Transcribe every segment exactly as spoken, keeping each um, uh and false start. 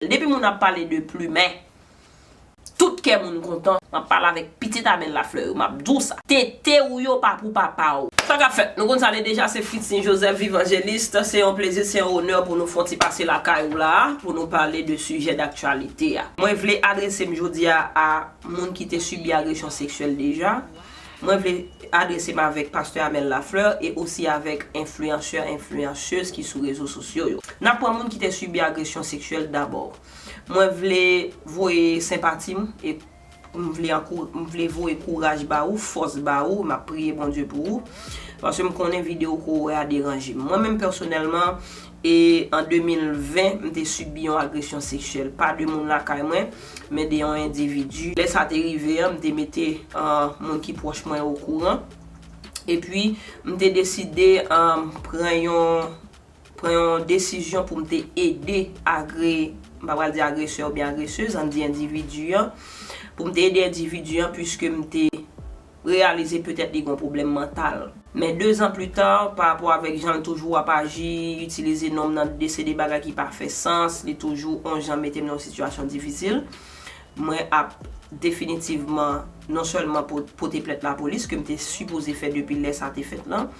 Depi moun ap pale de plimen, tout kè moun kontan. M ap pale avèk pitit Amel Lafleur yo, m ap di w sa. Tete w yo pa pou papa w. Sa k ap fèt? Nou konn sa de deja, se Fritzny Joseph Vivangeliste. Se yon plezi, se yon onè pou nou fè yon ti pase lakay ou la, pou nou pale de sijè daktyalite a. Mwen vle adrese m jodi a a moun ki te sibi agresyon seksyèl deja. Mwen vle adrese m avèk pastè Amel Lafleur e osi avèk enfliyansè, enfliyansez ki sou rezo sosyo yo. N ap pran moun ki te sibi agresyon seksyèl dabò. Mwen vle voye senpati m e m vle ankou-, m vle voye kouraj ba ou, fòs ba ou, m ap priye Bondye pou ou. Paske m konnen videyo ke w wè a deranje m. Mwen menm pèsonèlman, e an de mil ven, m te sibi yon agresyon seksyèl. Pa de moun lakay mwen, men de yon endividi. Lè sa te rive an, m te mete, ah, moun ki pwòch mwen okouran. Epi, m te deside, ah, pran yon, pran yon desizyon pou m te ede agre-, m pa pral di agresè oubyen agresez, ann di endividi an, pou m te ede endividi an, piske m te reyalize petèt li gen yon pwoblèm mantal. Men de zan pli ta, pa rapò avèk jan l toujou ap aji, itilize non m nan de se de bagay ki pa fè sans, li toujou on jan mete m nan yon sitiyasyon difisil. Mwen ap definitivman non sèlman po-, pote plent lapolis, ke m te sipoze fè depi lè sa te fèt lan,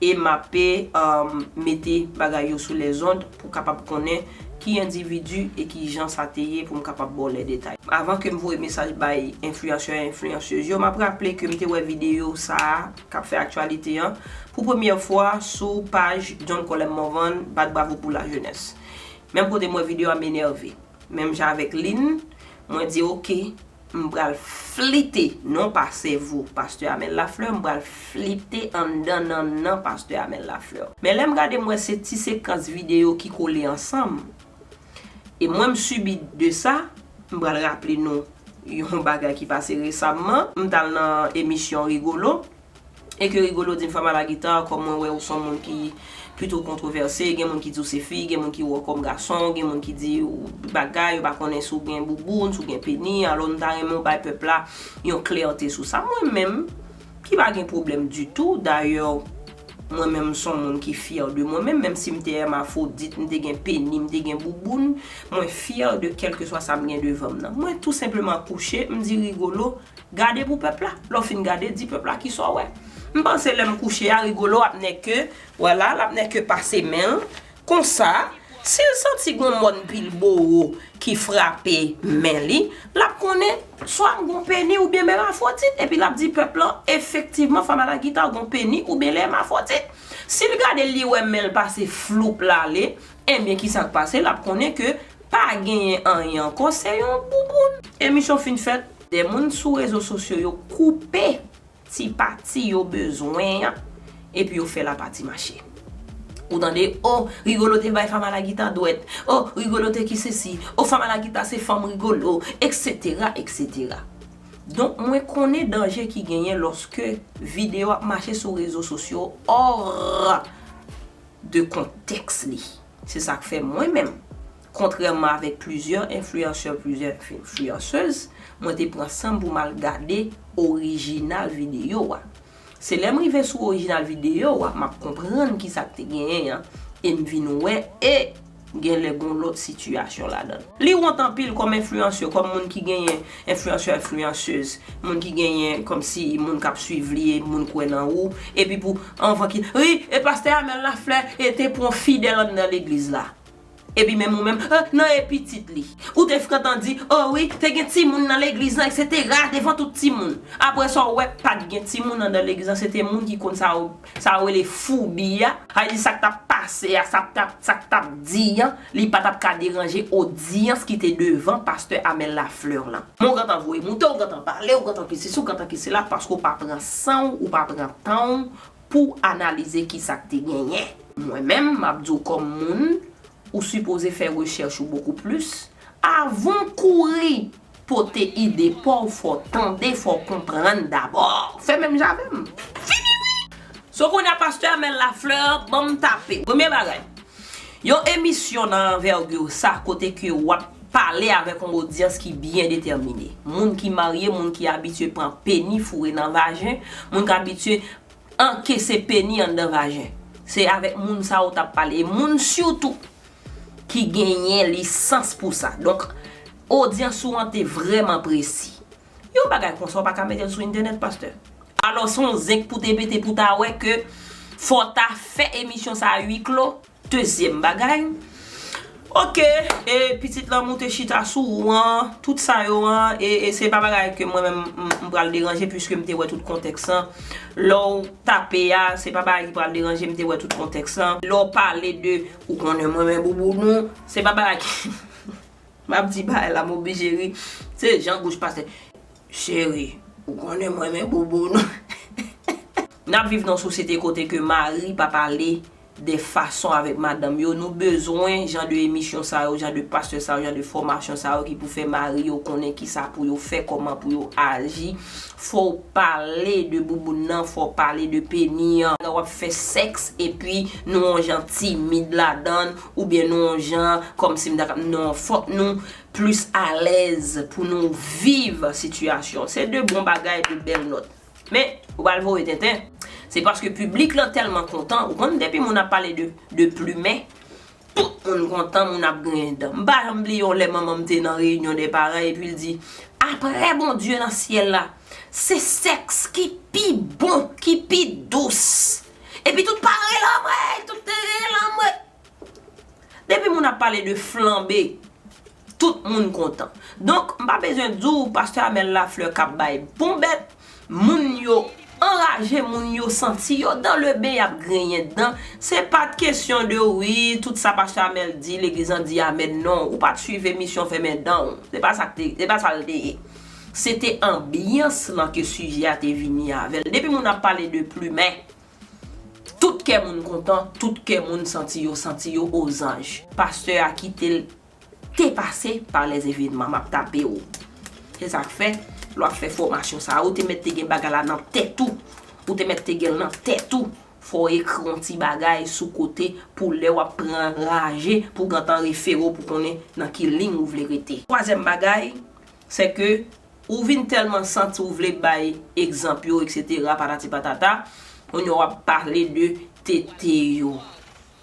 e m ape, um, mete bagay yo sou lèzond pou kapab konnen ki endividi e ki jan sa te ye pou m kapab ba w lè detay. Avan ke m voye mesaj bay enfliyansè, enfliyansez yo, m ap raple ke m te wè videyo sa a k ap fè aktyalite an pou premyè fwa sou paj John Colem Morvan, Bat Bravo pour la Jeunesse. Menm kote m wè videyo a, m enève. Menm jan avèk Lynn, mwen di, "Oke, m pral flite, non pa sèvo pastè Amel Lafleur, m pral flite anndan nannan pastè Amel Lafleur." Men lè m gade, m wè se ti sekans videyo ki kole ansanm. E mwen, m sibi de sa, m pral raple nou yon bagay ki pase resamman. M t al nan emisyon Rigolo, e ke Rigolo di m, "Fama Lagita, kòm mwen wè ou se yon moun ki pito kontwovèse, gen moun ki di w se fi, gen moun ki wè w kòm gason, gen moun ki di w bagay, yo pa konnen si w gen bouboun, si w gen peni, alò m ta renmen w bay pèp la yon klète sou sa." Mwen menm, ki pa gen pwoblèm ditou, dayè, mwen menm m se yon moun ki fyè de mwen menm, menm si m te èmafwodit, m te gen peni, m te gen bouboun, mwen fyè de kèlkeswa sa m gen devan m nan. Mwen tou senpleman kouche, m di Rigolo, "Gade pou pèp la." Lè w fin gade, di pèp la kisa w wè. M panse lè m kouche a, Rigolo ap nèke, vwala, l ap nèke pase men l. Konsa, si l santi gon mòn pil bowo ki frape men li, l ap konnen swa m gon peni oubyen m èmafwodit, epi l ap di pèp lan, "Efektivman, Fama Lagita gon peni oubyen l èmafwodit." Si l gade, li wè men l pase floup l ale, enben, kisa k pase? L ap konnen ke pa genyen anyen ankò, se yon bouboun. Emisyon fin fèt, de moun sou rezo sosyo yo koupe ti pati yo bezwen an, epi yo fè lapati mache. Ou tande, "O, Rigolo te bay Fama Lagita dwèt. O, Rigolo te ki sesi. O, Fama Lagita se fanm Rigolo, et cetera, et cetera." Donk, mwen konnen danje ki genyen lòske videyo ap mache sou rezo sosyo hors de kontèks li. Se sa k fè mwen menm, kontrèman avèk plizyè enfliyansè, plizyè enfliyansez, mwen te pran san m pou m al gade orijinal videyo a. Se lè m rive sou orijinal videyo a, m ap konprann kisa k te genyen an, e m vin wè, e genlè gon lòt sitiyasyon ladan l. Li wont anpil kòm enfliyansè, kòm moun ki genyen enfliyansè, enfliyansez, moun ki genyen kòmsi moun k ap swiv li, e moun kwè nan ou, epi pou anvan ki, wi, e pastè Amel Laflè e te pran fidèl anndan legliz la. Epi menm ou menm, eh, nan e pitit li. Ou te frekant di, o wi, te gen timoun nan legliz lan, et cetera, devan tout timoun. Apre sa, w wè, pa t gen timoun anndan legliz lan, se te moun ki konn sa yo, sa yo rele foubi a. Sa vle di sa k t ap pase a, sa k t ap, sa k t ap di an, li pa t ap ka deranje odyans ki te devan pastè Amel Lafleur lan. Men w gentan voye moute, w gentan pale, w gentan ki sesi, w gentan ki sela, paske w pa pran san w, ou pa pran tan w pou analize kisa k te genyen. Mwen menm, m ap di w kòm moun, ou sipoze fè rechèch ou bokou plis. Avan w kouri pote ide pa w, fò w tande, fò w konprann dabò. Fè menm jan avè m. Fini wi! So kounye a pastè Amel Lafleur, ban m tape. Premye bagay, yon emisyon nan anvègi sa kote ke w ap pale avèk yon odyans ki byen detèmine. Moun ki marye, moun ki abitye pran peni foure nan vajen, moun ki abitye ankese peni anndan vajen. Se avèk moun sa yo w t ap pale. E moun sitou ki genyen lisans pou sa. Donk, odyans ou an te vrèman presi. Yon bagay konsa, w pa ka mete l sou entènèt, pastè. Alò, se yon zenk pou te pete pou ta wè ke fò w ta fè emisyon sa a hui clos. Dezyèm bagay, oke, e pitit lanmou te chita sou ou an, tout sa yo an, e, e se pa bagay ke mwen menm m, m pral deranje, piske m te wè tout kontèks lan. Lè w tape a, se pa bagay ki pral deranje, m te wè tout kontèks lan. Lè w pale de, ou konnen mwen renmen bouboun ou, se pa bagay ki, m ap di bagay la, m oblije ri. Se jan bouch pastè. Cheri, ou konnen mwen renmen bouboun ou. N ap viv nan yon sosyete kote ke mari pa pale de fason avèk madanm yo. Nou bezwen jan de emisyon sa yo, jan de pastè sa yo, jan de fòmasyon sa yo ki pou fè mari yo konnen kisa pou yo fè, kòman pou yo aji. Fò w pale de bouboun nan, fò w pale de peni an. Lè w ap fè sèks epi nou yon jan timid ladan l, oubyen nou yon jan kòmsi m ta ka, non, fòk nou plis alèz pou nou viv sitiyasyon. Se de bon bagay, de bèl nòt. Men, ou pral voye tenten. Se paske piblik lan tèlman kontan, ou konn depi moun ap pale de, de plimen, tout moun kontan, moun ap griyen dan. M pa janm bliye yon lè manman m te nan reyinyon de paran epi l di, apre Bondye nan syèl la, se sèks ki pi bon, ki pi dous. Epi tout paran rele anmwey, tout te rele anmwey. Depi moun ap pale de flanbe, tout moun kontan. Donk, m pa bezwen di w, pastè Amel Lafleur k ap bay bon bèt, moun yo anraje, moun yo santi yo dans le bain, y ap griyen dan. Se pa t kesyon de, wi, tout sa pastè Amel di, legliz lan di amèn, non. Ou pa t swiv emisyon fèmen dan w. Se pa sa k te, se pa sa l te ye. Se te anbyans lan ke sijè a te vini avè l. Depi moun ap pale de plimen, tout kè moun kontan, tout kè moun santi yo, santi yo ozanj. Pastè a kite l te pase pa lèzevenman, m ap tape w. Se sa k fè, lè w ap fè fòmasyon sa a, ou te mèt te gen bagay la nan tèt ou. Ou te mèt te gen l nan tèt ou. Fò w ekri yon ti bagay sou kote pou lè w ap pran raje, pou gentan refere w pou konnen nan ki liy ou vle rete. Twazyèm bagay, se ke ou vin tèlman santi w vle bay egzanp yo, etsetera, patati patata, kounye a w ap pale de tete yo.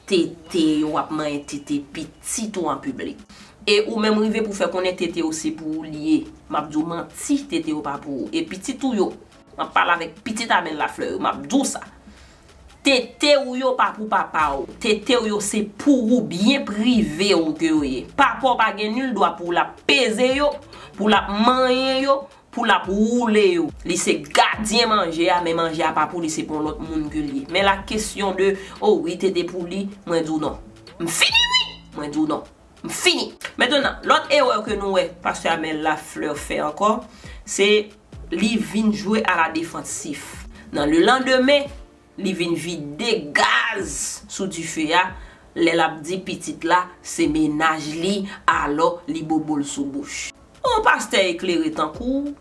Tete yo, w ap manyen tete pitit ou an piblik. E ou menm rive pou fè konnen tete yo se pou ou li ye. M ap di w manti, tete yo pa pou ou. E pitit ou yo, m ap pale avèk pitit Amel Lafleur yo, m ap di w sa. Tete ou yo pa pou papa w. Tete w yo se pou ou, byen prive w ke yo ye. Papa w pa gen nil dwa pou l ap peze yo, pou l ap manyen yo, pou l ap woule yo. Li se gadyen manje a, men manje a pa pou li, se pou yon lòt moun ke l ye. Men la kesyon de, o wi, tete pou li, mwen di w non. M fini wi! Mwen di w non. M fini. Mentnan, lòt erè ke nou wè pastè Amel Lafleur fè ankò, se li vin jwe aladefansif. Nan lelandemen, li vin vide gaz sou dife a, lè l ap di pitit la se mennaj li, alò li bobo l sou bouch. Yon pastè eklere tankou w,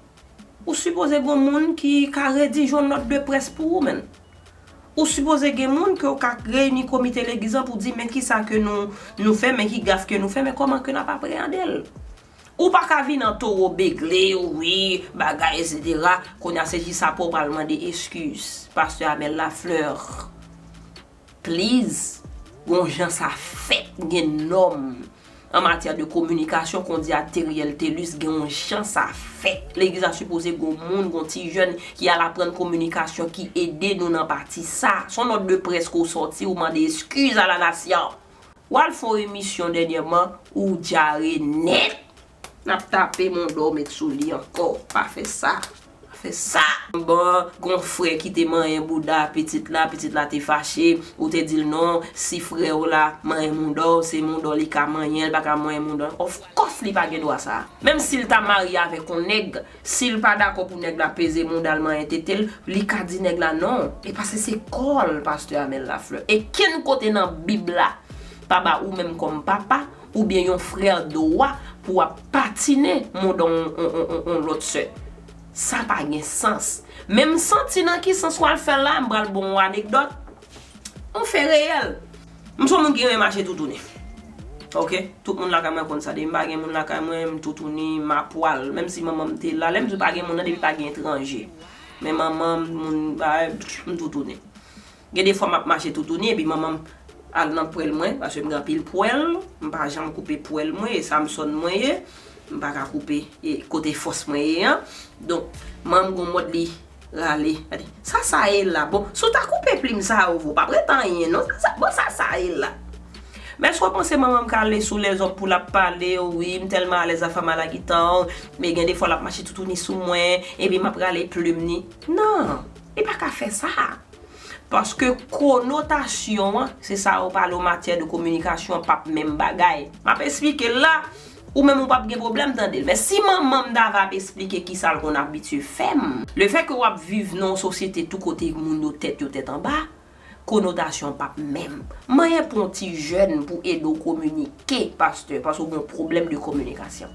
ou sipoze gen yon moun ki ka redije yon nòt de près pou ou, menn. Ou sipoze gen moun ke w ka reyini komite legliz lan pou di, men kisa ke nou, nou fè, men ki gaf ke nou fè, men kòman ke n ap apreyande l. Ou pa ka vin an towo begle, wi, bagay, etsetera. Kounye a se jis apre w pral mande eskiz. Pastè Amel Lafleur, please, gon jan sa fèt, gen nòm. An matyè de kominikasyon, kon di a Theriel Thelus, gen yon jan sa fèt. Legliz la sipoze gon moun, gon ti jèn ki al aprann kominikasyon, ki ede nou nan pati sa. Se yon nòt de près ke w sòti, ou mande eskiz a la nasyon. W al fè yon emisyon dènyèman, ou dyare nèt. N ap tape mouda w met sou li ankò. Pa fè sa. Pa fè sa. Bon, gon frè ki te manyen bouda pitit la, pitit la te fache, ou te di l non, si frè w la manyen mouda w, se mouda w li ka manyen, li pa ka manyen mouda w. Of course, li pa gen dwa sa. Menm si l ta marye avèk yon nèg, si l pa dakò pou nèg la peze mouda l, manyen tete l, li ka di nèg la non. E paske se kò l, pastè Amel Lafleur. E kenn kote nan Bib la pa ba ou menm kòm papa oubyen yon frè dwa pou w ap patinen mouda yon, yon, yon, yon, yon lòt sè. Sa pa gen sans. Men m santi nan ki sans w al fè l la, m pral ba w yon anekdòt. Yon fè reyèl. M se yon moun ki renmen mache toutouni. Oke? Tout moun lakay mwen konn sa. Depi m pa gen moun lakay mwen, m toutouni, m apwal. Menm si manman m te la, lè m di pa gen moun nan, depi pa gen etranje. Men manman m, moun, bagay, m toutouni. Gen de fwa m ap mache toutouni, epi manman m, Al nan pwèl mwen, paske m gen anpil pwèl, m pa janm koupe pwèl mwen, e Samson mwen ye, m pa ka koupe e kote fòs mwen ye an. Donk, manman m gon mòd li rale. Gade, sa sa ye la. Bon, si w ta koupe plim sa yo, vo, pa p ret anyen, non. Sa, sa, bon, sa sa ye la. Men èske w panse manman m ka ale sou lèzòm pou l ap pale, wi, m tèlman alèz ak fè m a la gita, men gen de fwa l ap mache toutouni sou mwen, epi m ap rale plim ni. Non, li pa ka fè sa. Paske konotasyon an, se sa yo pale an matyè de kominikasyon, p ap menm bagay. M ap esplike l la, ou menm ou p ap gen pwoblèm tande l. Men si manman m t ava ap esplike kisa l konn abitye fè m, lefètke w ap viv nan yon sosyete tou kote moun yo tèt yo tèt anba, konotasyon p ap menm. Manyen pou yon ti jèn pou ede w kominike, pastè, paske w gen yon pwoblèm de kominikasyon.